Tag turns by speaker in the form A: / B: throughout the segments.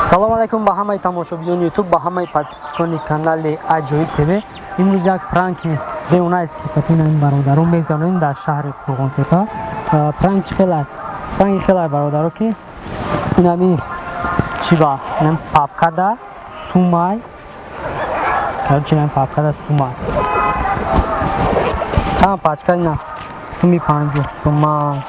A: Салом алейкум ба ҳамаи тамошобинони YouTube, ба ҳамаи подписчикони канали Аҷоиб ТВ. Имрӯз як пранки беунайст, ки катина ин бародарон мезанем дар шаҳри Қурғонтепа. Пранк хеле, пранки хеле бародаро, ки инами чи ба инам папкада сумай, короче, инам папкада сумай. Чанд пачка ина суми 50 сума,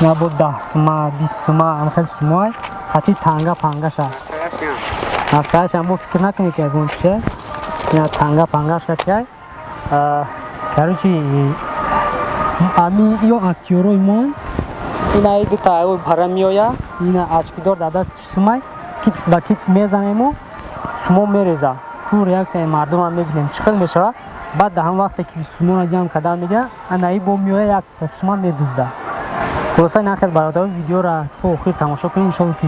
A: на бо 10 сума, 20 сума, ам хел сумай, ҳати танга пангаша. Настояща мо фикр накунед, ки ягон чизе. Ина танга пангаша кай. Короче, ами ё актёрои мо ина ду та пара меоя, ина очкидор дар дасташ сумай, китф ба китф мезанему, сумо мереза. Ку реаксияи мардумам мебинем, чӣ хел мешавад. Баъд дар ҳам вақте ки суморо ҷамъ кардан мегирад, анаи бо меоя як сума медузда. Хулоса, ин хел бародаро, видеоро то охир тамошо кунед, иншолло ки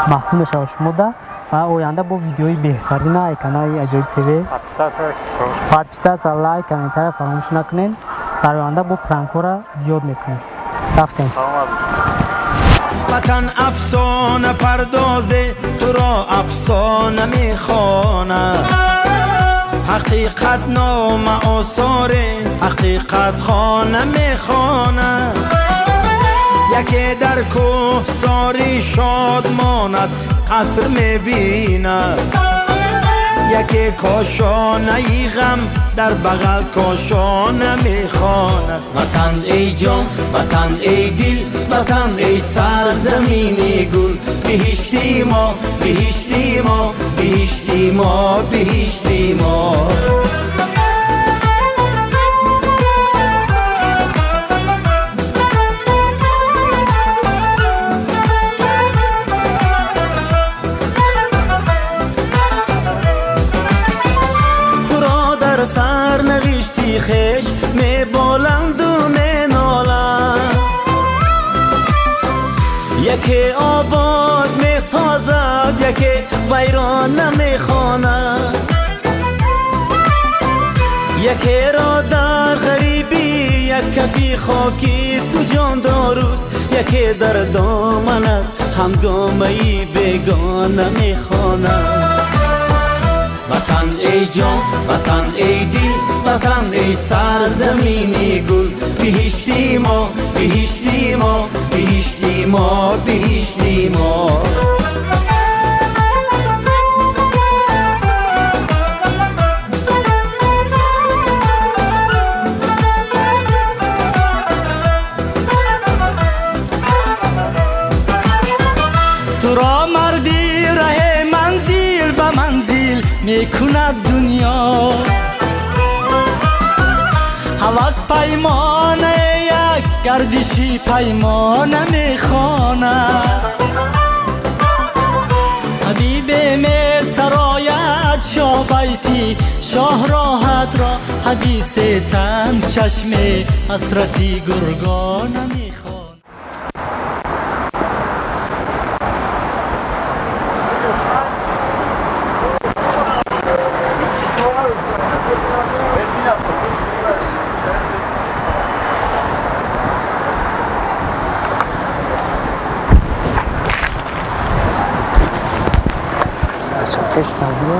A: маҳкум мешавад шумода ва оянда бо видеои беҳтарина канали Аҷоиб ТВ. Подписаться, лайк, комментария фаромӯш накунед. Дар оянда бо пранкҳоро зиёд мекунем. Рафтем.
B: Ватан афсона пардозе, туро афсона мехонад. Ҳақиқат нома осоре, ҳақиқат хона мехонад. Яке дар кӯҳсори шод монад, қаср мебинад. Яке кошонаи ғам дар бағал кошона мехонад. Ватан эй ҷон, ватан эй дил, ватан эй сарзамини гул, биҳишти мо, биҳишти мо, биҳишти мо, биҳишти мо. Сарнавишти хеш меболанду меноланд. Яке обод месозад, яке вайрон намехонад. Якеро дар ғарибӣ як кафи хоки ту ҷон доруст, яке дар доманат ҳангомаи бегона мехонад. Ватан эй ҷон, ватан эй дил, ватан эй сарзамини гул, биҳишти мо, биҳишти мо, биҳишти мо, биҳишти мо. Туро марди раҳе манзил ба манзил мекунад дунё. Ҳавас паймона як гардиши паймона мехонад. Ҳабибе месарояд шоҳ байти шоҳ роҳатро, ҳадисе тан чашме ҳасрати гургона мехонад.
A: Пештар биё.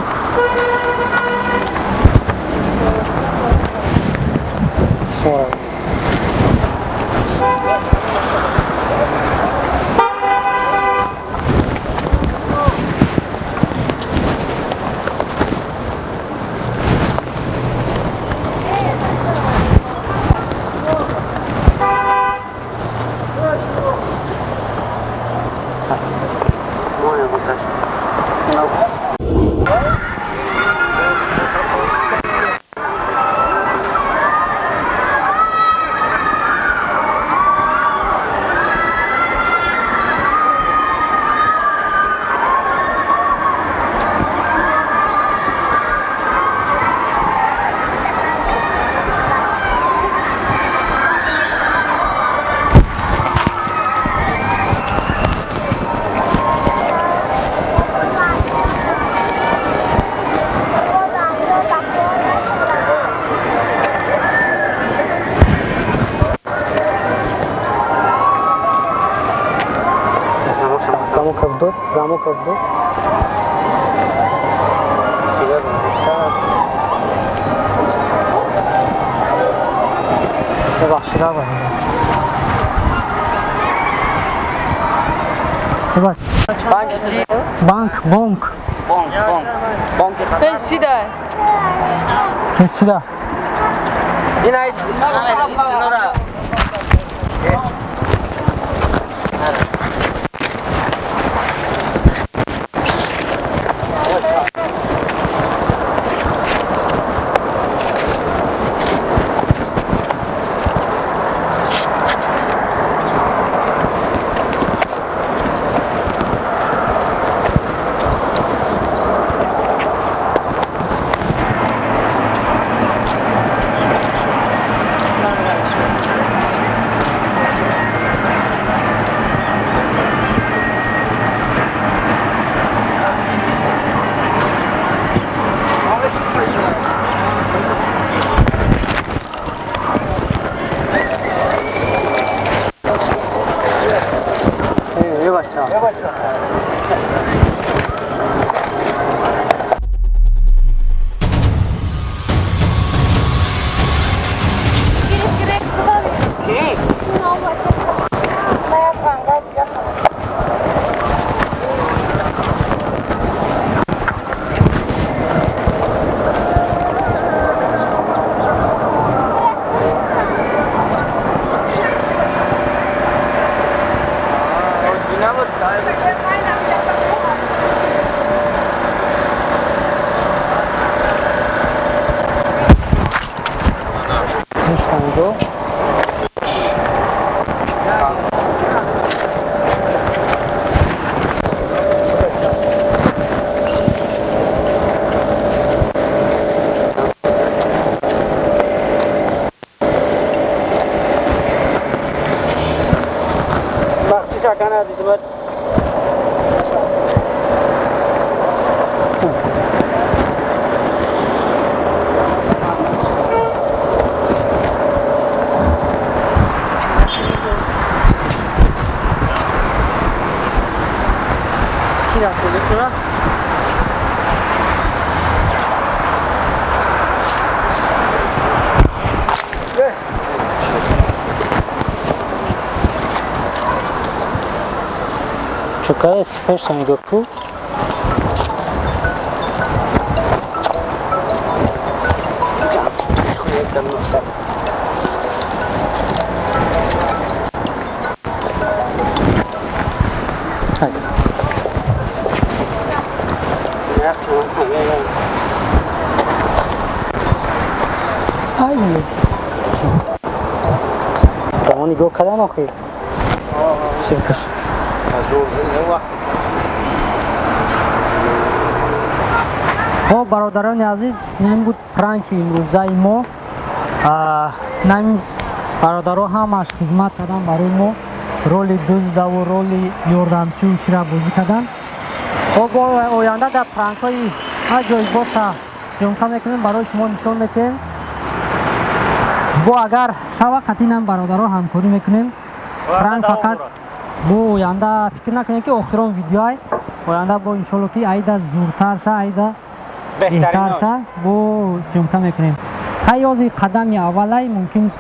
A: Замок дӯст, замок дӯст. Бебахшида ба.
C: Банк чӣ?
A: Банк, бонк.
C: Бонк, бонк. Бонк
D: Пешида.
A: Пешида.
C: Ин айс, нора.
A: Чукае пешта нигоҳ ку. Ба мо нигоҳ кардан охир. Чӣ каш? Хоб, бародарони азиз, ин буд пранки имрӯзаи мо. Ин бародаро ҳамаш хизмат кардан барои мо, роли дуздаву роли ёрдамчию чира бозӣ кардан. Хоб, оянда дар пранкҳои аҷоибота съёмка мекунем, барои шумо нишон метиҳем. Бо агар шава қатъинам бародаро ҳамкорӣ мекунем. Пранк фақат бо оянда фикр накунем, ки охирон видеоай. Оянда бо иншолло ки айда зуртар ша, айда беҳтар ша, бо съёмка мекунем. Хай, ози қадами аввалай, мумкин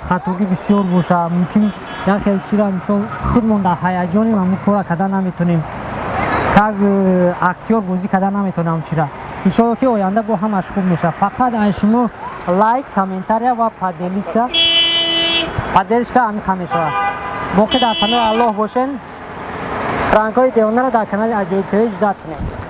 A: хатогӣ бисёр боша, мумкин як хел чира, мисол, худмон дар ҳаяҷонем, ҳамун кора карда наметонем, как актёр бозӣ карда наметонам чира. Иншолло ки оянда бо ҳамаш хуб мешавад. Фақат аз шумо лайк, комментария ва поделиться, поддержка амиқа мешавад. Боқӣ дар паноҳи Аллоҳ бошен. Пранкҳои девонаро дар канали Аҷоиб ТВ ждать кунед.